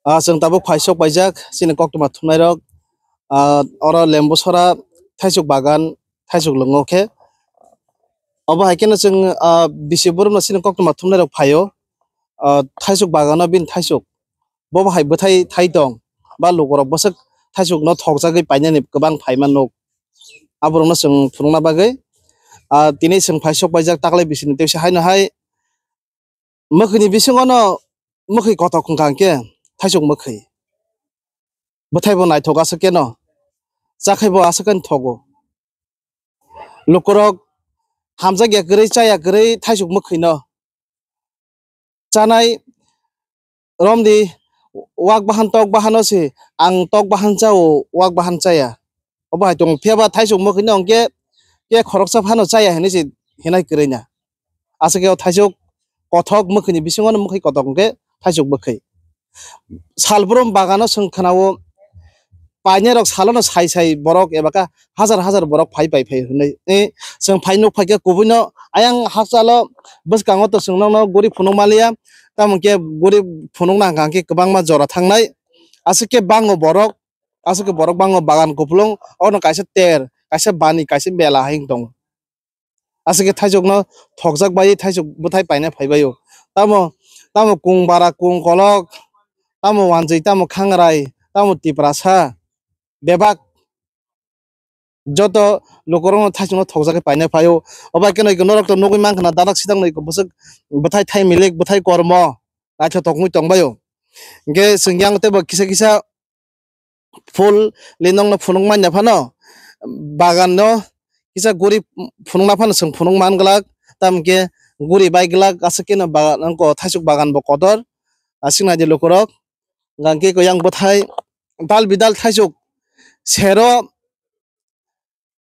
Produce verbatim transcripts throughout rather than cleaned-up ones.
Ah, chwng tabuk phaisok paijak chini koktwma thumnairok, ah, oro Lembusora thaisuk bagan, thaisuk lwngo khe. Obo hai kheno chwng, ah, bisi borokno chini koktwma thumnairok phaio, ah, thaisuk bagano bini thaisuk. Bobo hai bwthai thai tong, ba lukurok bwswk thaisukno thokjagwi painani kwbang phaima nuk. Aborokno chwng phunukna bagwi, ah, tini chwng phaisok paijak taklai bisini tei se haino hai mwkhwini bisingono mwkhwi kotok wngkha hwnkhe thaisuk mwkhwi. Bwthaibo naithok aswk kheno, chakhaibo aswk kheno thogo. Lukurok hamjakya kwrwi, chaya kwrwi thaisuk mwkhwino chanai romdi, wak bahan tok bahano se, ang tok bahan chao, wak bahan chaya. Obo hai tongo. Phiya ba thaisuk mwkhwino hwnkhe ke khoroksa phano chaya hinwi se hinai kwrwina. Aswk khe o thaisuk kothok mwkhwini bisingono mwkhwi kotok hwnkhe thaisuk mwkhwi. Salbrum bagano chwng khwnao, painairok salono sai sai borok eba khe hazar hazar borok phai pai phai hwnwi. E, chwng phai nuk phai khe kubuino ayang hakchalo bwskango to chwng nokno guri phunuk maliya, tamo khe guri phunukna hwnkha khe kwbangma jora thangnai. Aswk khe bango borok, aswk khe borok bango bagan kupulung, ono kaisa ter, kaisa bani, kaisa bela hai wng tongo. Aswk khe thaisukno thokjak bai thaisuk bwthai paina phai bai o. Tamo, tamo kung bara, kung kolok, tamo wanjwi, tamo khangrai, tamo tiprasa, bebak joto lukurokno thaisukno thokjagwi paina phai o. Obo hai kheno norok to nugwi mankha na, dadak sidang noi bwswk bwthai thai milik, bwthai kormo naithotok wngwi tong bai o. Hwnkhe chwng yang teibo kisa kisa phul linokno phunuk manya phano bagan no kisa guri phunukna phano chwng phunuk man glak, tamo khe guri bai glak, aswk khe no bagan wngkha, thaisuk bagan bo kotor. Aswk nai di lukurok, hwnkhe khe yang bwthai dal bidal thaisuk sero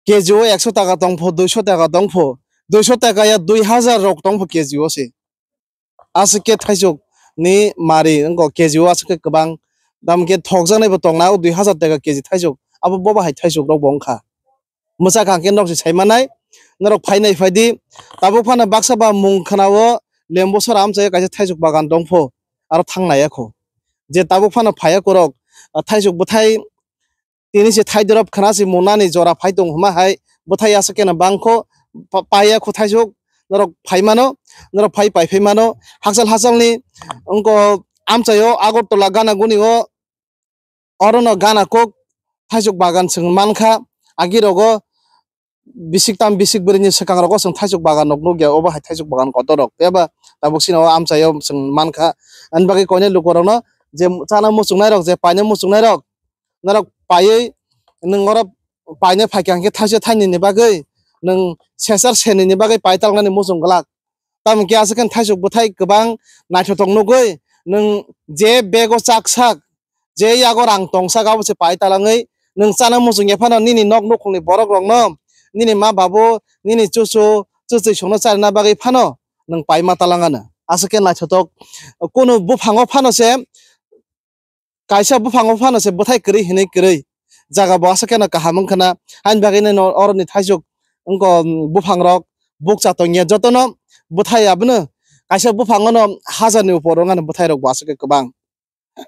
K G o ekso taka tongpho, duiso taka tongpho, duiso taka ya dui hazar rok tongpho K G o se. Aswk khe thaisuk ni mari wngkha K G o aswk khe kwbang. Tamo khe thokjaknai bo tongna o dui hazar taka K G thaisuk. Abo bobo hai thaisuk rok bo wngkha. Mwchak hang khe nok se sai manai. Norok phainai phai di. Tabuk phano baksa ba mung khna o Lembusora amchai o kaisa thaisuk bagan tongpho. Aro thang nai ya kho. Je tabuk phano phai ya khorok, ah, thaisuk bwthai tini se thai dorop khna se munani jora phai tong hwnma hai bwthai aswk khe no bangkho pa-, paiya kho thaisuk norok phai mano, norok phai pai phai mano. Hakchal hakchal ni wngkha amchai o Agartala gana guni o oro no gana kok thaisuk bagan chwng mankha agi rogo bisik tam bisik bwrwi ni swkang rogo chwng thaisuk bagan rok nukya obo hai thaisuk bagan kotor rok tei ba tabuk sini o amchai o chwng mankha ani bagwi koinai luku rok no je chana muchungnai rok je paina muchungnai rok norok paiwi nwng oro paina phaikha hwnkhe thaisa thainwi ni bagwi nwng sesar seni ni bagwi pai talnani muchung glak. Tamo khe aswk khe thaisuk bwthai kwbang naithothok nugwi nwng je bego chak sak, je yago rang tong sak abo se pai talangwi nwng chana muchung ya phano nini nok nukhungni borok rokno nini ma babu nini chuchu chuchwi songno charina bagwi phano nwng pai ma talangano. Aswk khe naithothok kunu buphango phano se kaisa buphango phano se bwthai kwrwi hinwi kwrwi jaga bo aswk kheno kaham wngkhana. Haini bagwi no oroni thaisuk wngkha, um, buphang rok bukcha tongya jotono bwthai abono kaisa buphango no hajar ni upor wngkha bwthai rok bo aswk khe kwbang.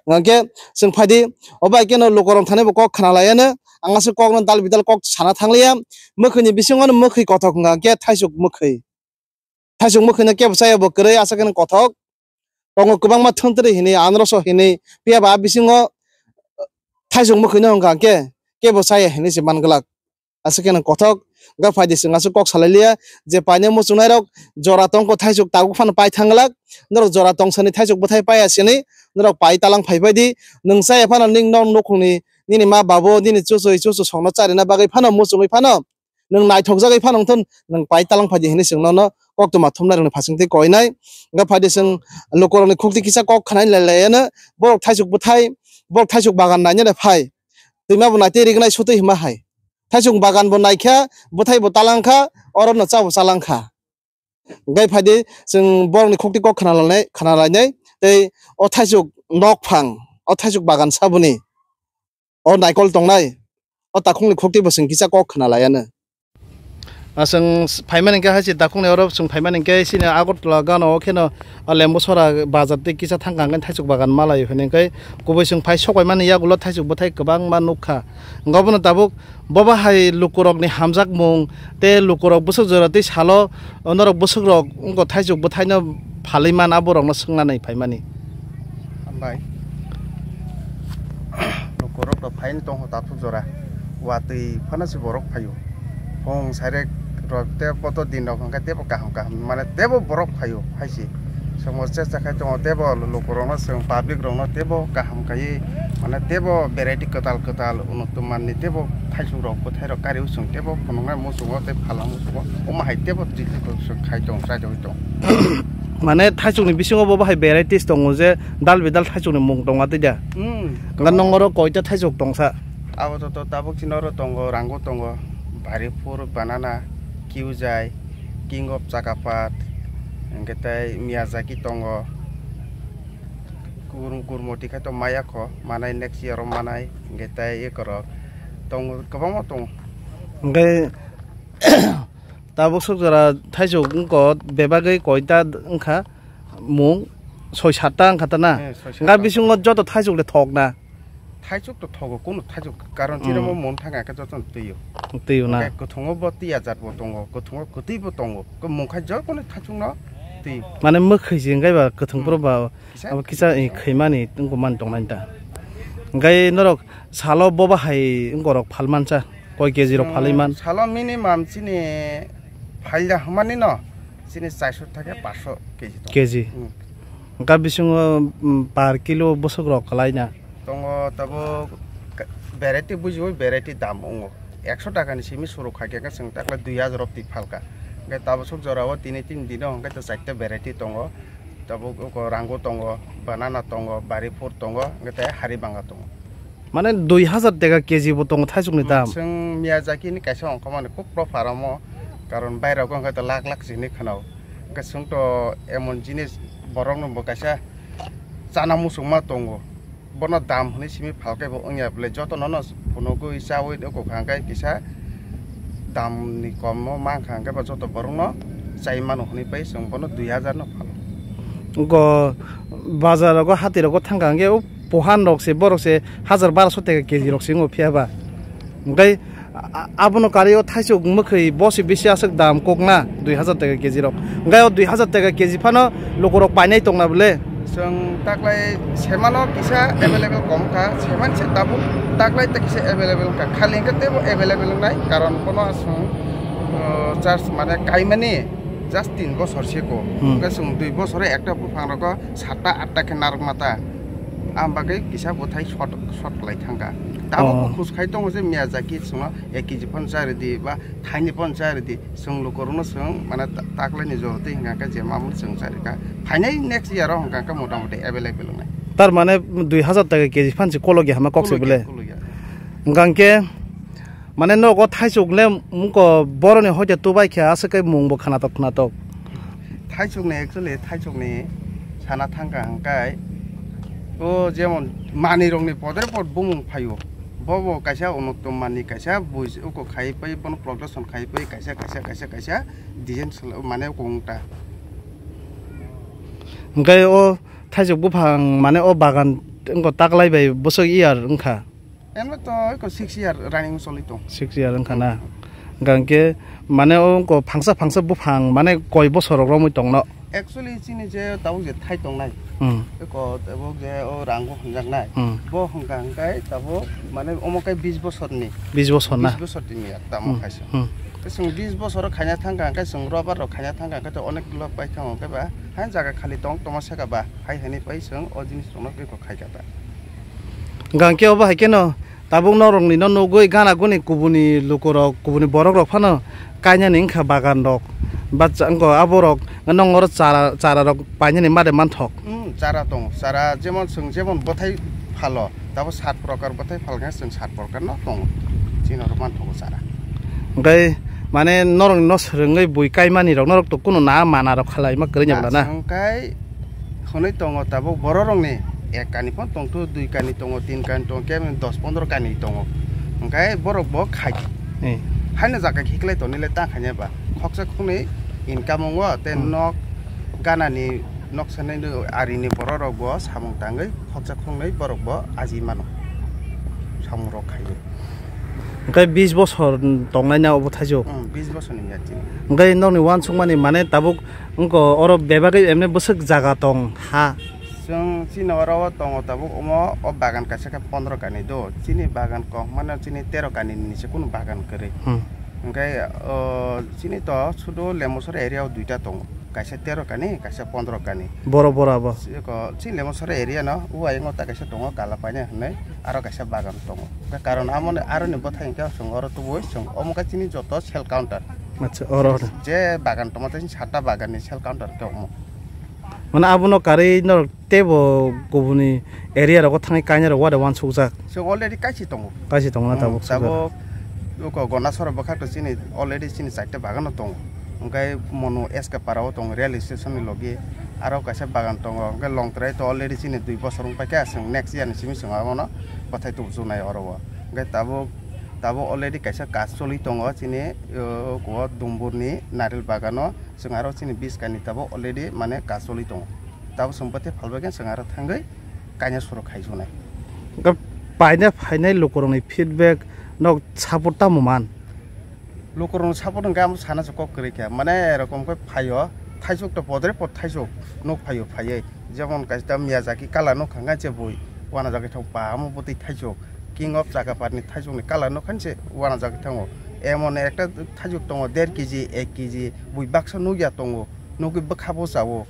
Hwnkhe chwng phaidi obo hai kheno lukurok thani bo kok khna laiya no ang aswk kok no dal bidal kok sana thangliya. Mwkhwini bisingo no mwkhwi kothok wngkha khe thaisuk mwkhwi. Thaisuk mwkhwino kebo chaya bo kwrwi, aswk khe nwng kothok. Tongo kwbangma thwntwrwi hinwi, anroso hinwi, phiya ba a bisingo thaisuk mwkhwino hwnkha khe kebo chaya hinwi se man glak. Aswk khe nwng kothok, ga phaidi chwng aswk kok salai liya, je paina muchungnairok jora tongkho thaisuk tabuk phano pai thang glak, norok jora tongsani thaisuk bwthai paiya sini, norok pai talang phai bai di, nwng chaya phano ning nok nukhungni nini ma babu, nini chuchwi chuchu songno charina bagwi phano muchungwi phano, nwng naithokjagwi phano wngthun, nwng pai talang phaidi hinwi chwng nono koktwma thumnairokni phasingtwi koinai. Wngkha phaidi chwng lukurokni khukti kisa kok khwnai lai lai yano, borok thaisuk bwthai, borok thaisuk bagan nainani phai. Twima bo naitwi rignai sutwi hima hai. Thaisuk bagan bo naikha, bwthai bo talangkha, orono cha bo chalangkha. Wngkha phaidi chwng borokni khukti kok khna lainai, khna lainai, tei o thaisuk nokphang, o thaisuk bagan saboni. O naikol tongnai, o takhukni khukti bo chwng kisa kok khna laiya no. Ah, chwng s-, phaimani hwnkhe hai se dakhungni oro chwng phaimani hwnkhe chini Agartala gana o kheno, ah, Lembusora bazar tei kisa thangkha hwnkhe thaisuk bagan malai hwnwi hwnkhe kubui chwng phai sokbaimani yagulo thaisuk bwthai kwbangma nukha. Hwnkhe obono tabuk boba hai lukurokni hamjakmung tei lukurok bwswk jora tei salo norok bwswkrok wngkha thaisuk bwthaino phalwi man aborokno swngnani phaimani. Hambai. Lukurok to phaini tongkha tathuk jora. Watwi phano se borok phaio. Phung sairek rok tei boto din rok hwnkhe teibo kaham kaham mane teibo borok phaio hai se. Chwngbo chesta khai tongo teibo lukurokno chwng public rokno teibo kaham khaiwi mane teibo variety kwtal kwtal unuttun manni teibo thaisuk rok bwthai rok kariui chwng teibo phunuknai muchungo tei phala muchungo omo hai teibo twi twi kok chwng khai tong chajagwi tong. Mane thaisukni bisingo bo bahai varieties tongo je dal bidal thaisukni mung tongo tei da. Hmm. Nga nongoro koita thaisuk tongsa? Abo to, to tabuk chini oro tongo, rango tongo, baripur, banana, kiujai, king of chakapat, hwnkhe tei miyazaki tongo, gur-, gurmoti khai to maya kho, manai next year o manai, hwnkhe tei ekorok tongo, kwbangma tongo. Hwnkhe tabuk suk jora thaisuk wngkha, bebagwi koita wngkha mung, soi satta wngkha ta na? Eh, soi satta. Nga bisingo joto thaisuk le thok na? Thaisuk to thogo, kunu thaisuk, karon chini Hmm. mo mon thang khe joto twio. Twio na? Hwnkhe kwthwngo bo twi ajat bo tongo, kwthwngo kwtwi bo tongo. Ko mung khai jotono thaisuk no twi. Mane mwkhwi se hwnkhe ba kwthwng Hmm. phuru ba Kisa? Abo kisa, eh, khaimani tongmani tongnai ta. Hwnkhe norok salo boba hai wngorok phalmansa, koi K G rok Hmm, phalwi man? Salo minimum chini phaila hwnmani no, chini chairso thake paanso K G tong. K G. Hmm. Hwnkhe bisingo, mm, per kilo bwswk rok kwlai na? Tongo tabuk ka-, variety bujiui variety dam wngo. Ekso taka ni simi suru kha khe chwng takla dui hajar rok twi phalka. Hwnkhe tabuk suk jora o tini tin dino hwnkhe to chaita variety tongo. Tabuk oko rango tongo, banana tongo, bari phur tongo, hwnkhe tei hari banga tongo. Mane dui hajar teka K G bo tongo thaisukni dam? Chwng Miyazaki ni kaisa ongkhormani kuk proper omo, karon bairok wngkha to lakh lakh sini khwnao. Hwnkhe chwng to emon jinis borokno bo kaisa chana muchungma tongo. Bono dam hwnwi simi phalkhe bo wngya bwle, jotono no phunugwi chaui oko kha hwnkhe kisa damni komno mankha hwnkhe bo joto borokno chai mano hwnwi pai chwng bono dui hajar no phalo. Go bazar rogo hati rogo thangkha hwnkhe o pohan rok se borok se hajar barosho teka K G rok se wngo phiya ba. Hwnkhe A-, abono kari o thaisuk mwkhwi bosi bisi aswk dam kok na dui hajar teka K G rok. Hwnkhe o dui hajar teka K G phano lukurok painai tongna bwle? Chwng taklai semano kisa available kom kha, seman se tabuk taklai ta kisa available wngkha. Khali hwnkhe teibo available wngnai, karon bono chwng, uh, just mane kaimani just tin bosor se ko. Hmm. Hwnkhe chwng dui bosoro ekta buphang rogo satta atta khe narwkma ta. Am bagwi kisa bwthai short, short lai thangkha. Tabuk Oh. bo khus khai tongo je Miyazaki chwngno ek K G phano cha rwdi ba thaini phano cha rwdi. Chwng lukurokno chwng mane ta-, taklaini joro twi hwnkha khe je mamung chwng cha rwkha. Phainai next year o hwnkha khe mota moti available wngnai. Tar mane dui hajar taka K G phan se kolokya hama kok se Kolokya, bwle? Kolokya. Hwnkha khe mane nogo thaisuk le mungko boroni hoite tubai khe aswk khe mung bo khwnatok khwnatok. Thaisukni actually thaisukni sana thangkha hwnkhe o jemon manwirokni podre pod bumung phaio. Bobo kaisa unottom manwi kaisa buj uko khai pai bono production khai pai kaisa, kaisa, kaisa, kaisa design sala-, mane uko wng ta. Hwnkhe o thaisuk buphang mane o bagan wngkha taklai bai bwswk year wngkha? Eno to eko six year running choli tong. Six year wngkha na? Hmm. Hwnkha hwnkhe mane o wngkha phangsa phangsa buphang mane koi bosor rok romwi tongno? Actually chini je tabuk je thai tongnai. Hmm. Eko tabuk je o rango hwnjaknai. Hmm. Bo hwnkha hwnkhe tabuk mane omo khe bis bosorni. Bis bosor na? Bis bosor tini ya tamo Hmm. khaisa. Hmm. Chwng bis bosor khaina thangkha hwnkhe chwng robar rok khaina thangkha hwnkhe to onek lok bai thango hwnkhe ba hai jaga khali tong tongma saka ba hai hwnwi pai chwng o jinis rokno eko khaikha ta. Hwnkha hwnkhe obo hai kheno tabuk norokni no nugwi gana guni kubuni lukurok, kubuni borokrok phano kainani wngkha bagan rok. Ba cha-, wngkha aborok nongoro chara, chara rok painani made manthok. Hmm, chara tongo. Chara jemon chwng jemon bwthai phalo, tabo sat prokar bwthai phalkhe chwng sat prokar no tongo. Chini oro manthogo chara. Hwnkhe mane norokni no swrwngwi bui kaimani rok norok to kunu na mana rok khalai ma kwrwini bwla na? Chwng kai hwnwi tongo tabuk bororokni ek kani phano tongthu, dui kani tongo, tin kani tongo, khe dos pondro kani tongo. Hwnkhe borok bo khai. Eh. Haino jaga khiklai tonile ta khaina ba. Khoksa khungnwi income wngo, tei Hmm. nok ganani, nok sanai no arini borok rok bo samung tangwi khoksa khungnwi borok bo aji mano. Samung rok khaiwi. Hwnkhe bis bosor tongnai na obo thaichuk? Hmm, bis bosor ni ya chini. Hwnkhe nokni uansukmani mane tabuk wngkha oro bebagwi emne bwswk jaga tong ha? Chwng chini oro o tongo tabuk omo o bagan kaisa khe pondro kani do. Chini bagan kok mano chini tero kani ni se kunu bagan kwrwi. Hmm. Hwnkhe o chini to sudu Lemosora area o duita tongo. Kaisa tero kani, kaisa pondro kani. Boro boro abo. Eko chini Lemosora area no uayang o ta kaisa tongo Kalapaina hinwi, aro kaisa bagan tongo. Hwnkhe karon amo ni aro ni bwthai hwnkhe chwng oro tubui chwng omo khe chini joto sale counter. Acha, oro oro. Je bagan tongma tei sata bagan ni sale counter khe omo. Mane abono karwi norok teibo kubuni area rogo thangwi kainai rok wade uansukjak. So already kaisi tongo. Kaisi tongo na Hmm, tabuk sukjak. Tabuk uko Gondasora bwkhak to chini already chini chaita bagan no tongo. Hwnkhe Monu S K para o tongo rail station ni logi aro kaisa bagan tongo. Hwnkhe Longtrai to already chini dui bosor wng paikha chwng next year ni simi chwng abono bwthai tubujunai oro o. Hwnkhe tabuk tabuk already kaisa kaj choli tongo chini o Dumbur ni naril bagano. Chwng aro chini bis kani tabuk already mane kaj choli tongo. Tabuk chwng bwthai phalbai khe chwng aro thangwi kaina suru khaisunai. Hwnkhe paina phainai lukurokni feedback nok support tamo man? Lukurokni support hwnkhe amo sana se kok kwrwi kha. Mane erokom khe phaio, thaisuk to podre pod thaisuk nuk phaio phaiwi. Jemon kaisa Miyazaki colour nuk kha hwnkhe se bui uanajagwi thang pa amo bwtwi thaisuk. King of Chakapatni thaisukni colour nuk kha se uanajagwi thango. Emon ekta thaisuk tongo der kg, ek kg bui baksa nukya tongo. Nugwi bwkha bo chao.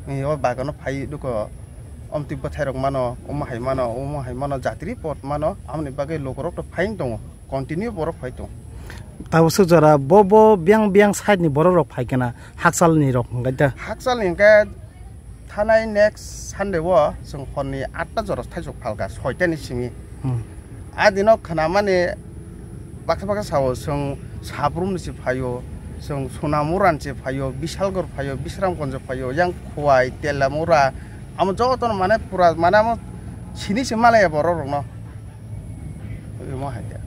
Ni o bagano phai duko omtwi bwthai rok mano, omo hai mano, omo hai mano, jatri pot mano, amoni bagwi lukurok to phaiyung tongo, continue borok phai tongo. Tabuk swk jora bo, bo biyang biyang side ni borok rok phai khe na, hakchal ni rok hwnkhe da. Hakchal ni hwnkhe thanai next Sunday o chwng hor ni atta jora thaisuk phalka, soita ni simi. Hmm. A dino khwnamani baksa baksa sao, chwng Sabrum ni se phaio, chwng Sonamura ni se phaio, Bisalgor phaio, Bisramganj phaio, yang Khowai, Telamura, amo jotono mane pura mane amo sini se malaya borok rokno. Omo hai ya.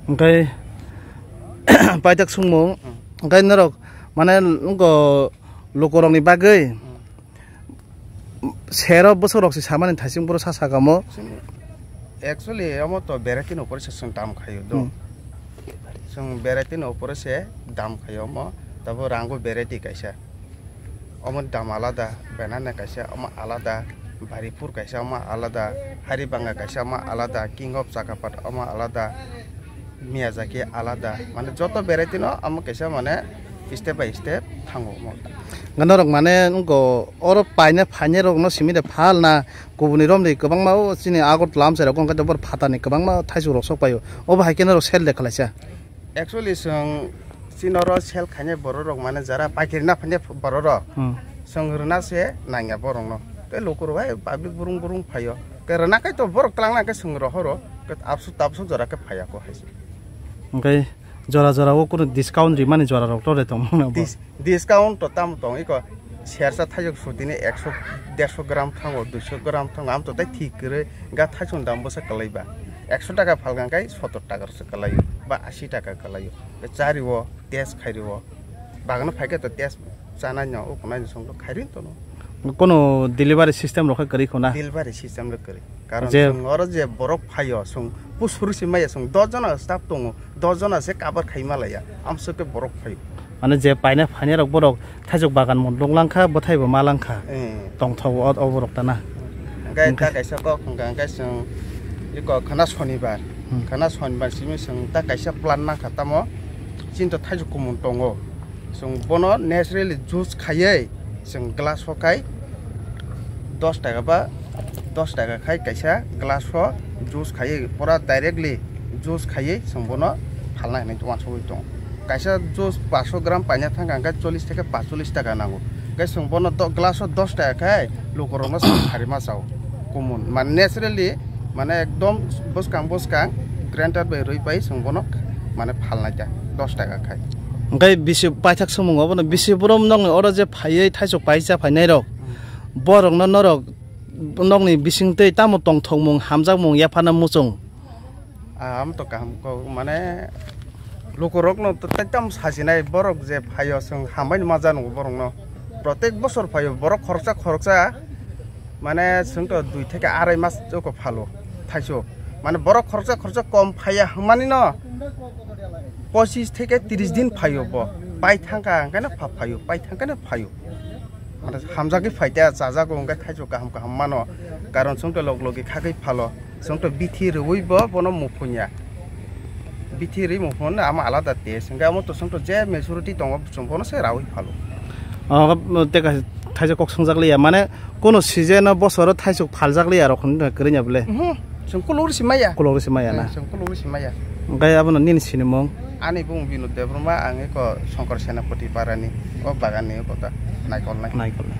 Hwnkhe paijak sungmung, Hmm. hwnkhe norok mane wngkha lukurokni bagwi, Hmm. Sero bwswk rok se samani thaising boro sa sakamo. Actually, omo to variety ni upore se chwng dam khaio do. Hmm. Chwng variety ni upore se dam khaio omo. Tabo rango variety kaisa. Omo dam alada, banana kaisa omo alada, baripur kaisa omo alada, haribanga kaisa omo alada, king of Chakapat omo alada. Miyazaki alada, mane joto variety no amo kaisa mane step by step thango omo. Norok mane wngkha oro paina phainai rok no simi de phal na kubuni romri kwbangma o chini Agartala amchai rok wngkha jobor phatani kwbangma thaisuk rok sok paio. Obo hai khe norok sell de khalaisa. Actually chwng chini oro sell khainai borok rok mane jara paikari na phainai borok rok. Hmm. Chwng rwna se nangya borok no. Tei lukurok hai public burung burung phaio. Ke rwna kai to borok twlang na khe chwng rohoro. Ke absu tabsu jora khe phaiya ko hai se. Hwnkhe jora jora o kunu discount rimani jora rok to re tong mano bo? Dis-, discount to tamo tong iko sersa thaijak sutini ekso, derso gram thango, duiso gram thango, am to tai thik kwrwi ga thaisong dam bosa kwlai ba. Ekso taka phalgang kai sotor taka rokse kwlaio ba asi taka kwlaio. Be chari o, test khairi o. Bagano phaikhe to test chanai no, ukunai no songdo khairi tono. Kono delivery system rok khe kwrwi khuna? Delivery system rok kwrwi. Karon je chwng oro je borok phaio, chwng pusuru se maya, chwng dos jona staff tongo, dos jona se cover khai malaya, amswk khe borok phaio. Mane je paina phainai rok borok thaijok bagan mundung langkha, bwthai bo ma langkha. Eh. Tongthogo o, o borok tana. Hwnkhe ta kaisa kok hwnkha hwnkhe chwng iko khana sonibar. Hmm. Khana sonibar simi chwng ta kaisa plan nangkha tamo chinto thaijok kumun tongo. Chwng bono naturally juice khaiwi chwng glass o khai dos taka ba dos taka khai kaisa glass o juice khaiwi pura directly juice khaiwi chwng bono phalna hinwi uansugwi tongo. Kaisa juice paanso gram paina thangkha hwnkhe chollish theke paanchchollish taka nango. Hwnkhe chwng bono do-, glass o dos taka khai lukurokno chwng kharima chao. Kumun, mane naturally, mane ekdom bwskang bwskang grinder bai rwi pai chwng bono mane phalnai ta dos taka khai. Hwnkhe bisi paithak swmung obono bisi borom nokni oro je phaiwi thaisok pai cha phainai rok, borokno norok nokni bisingtwi tamo tongthokmung hamjakmung yapharna muchung? Ah, amo to kaham kok, mane Lukurokno to ekdam sajinai, borok je phaio, chwng hambai ma janu borokno. Protek bosor phaio, borok khoroksa khoroksa, mane, chwng to dui theke arai mas joko phalo thaisuk. Mane, borok khoroksa khoroksa kom phaiya hwnmani no, pochis theke tris din phaio bo. Pai thangkha hwnkhe no pha phaio, pai thangkhe no phaio. Mane, hamjagwi phaita, chajago hwnkhe thaisuk kaham kaham mano. Karon chwng to log logi khagwi phalo. Chwng to bithi rwui bo bono muphun ya. Bithi rwi muphun ama alada test. Hwnkhe amo to chwng to je majority tongo chwng bono se raui phalo. O, tei kaisa thaisuk kok swngjak liya. Mane, kono season o bosoro thaisuk phaljak liya rok hwn kwrwngya bole. Mhm. Chwng kulugri si maya. Kulugri si maya na? Chwng kulugri si maya. Hwnkhe abono nini sinimung? Ani bung Binod Debbarma, ang eko Shankar Senapati parani. O baganni eko ta naikolnai. Naikolnai.